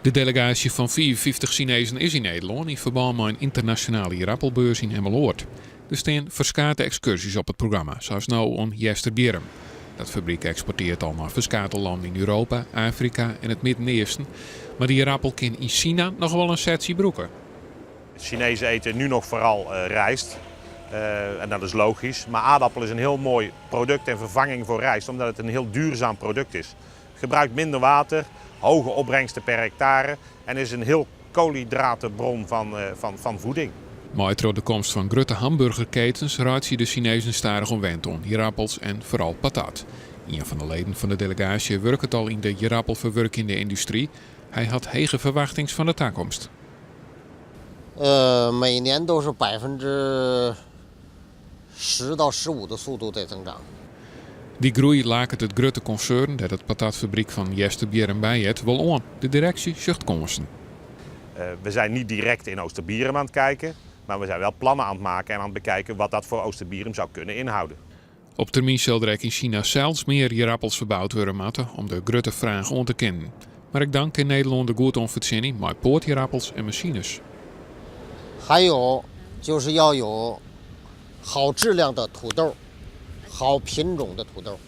De delegaasje fan 55 Sinezen is yn Nederlân yn ferbân mei in ynternasjonale ierappelbeurs yn Emmeloord. Der stean ferskate ekskurzjes op it programma, sa as no oan Easterbierrum. Dat fabryk eksportearret al nei ferskate lannen yn Europa, Afrika en it Midden-Easten. Mar de ierappel kin yn Sina noch wol in setsje brûke. Chinezen eten nu nog vooral rijst. En dat is logisch. Maar aardappel is een heel mooi product en vervanging voor rijst, omdat het een heel duurzaam product is. Gebruikt minder water, hoge opbrengsten per hectare en is een heel koolhydratenbron van voeding. Mei troch de komst fan grutte hamburgerketens reitsje de Sinezen stadichoan wend oan ierappels en foaral patat. Ien fan de leden fan de delegaasje wurket al yn de ierappelferwurkjende yndustry. Hy hat hege ferwachtings fan de takomst. 每年都是10%到15%的速度在增长。 Dy groei laket it grutte konsern, dêr't it patatfabryk fan Easterbierrum by heart, wol oan. De direksje sjocht kânsen. We zijn niet direct in Oosterbierum aan het kijken, maar we zijn wel plannen aan het maken en aan het bekijken wat dat voor Oosterbierum zou kunnen inhouden. Op termyn sil der ek yn Sina sels mear ierappels ferboud wurde moatte om de grutte fraach oan te kinnen. Mar ek dan kin Nederlân der goed oan fertsjinje mei poatierappels en masines. 还有就是要有好质量的土豆，好品种的土豆。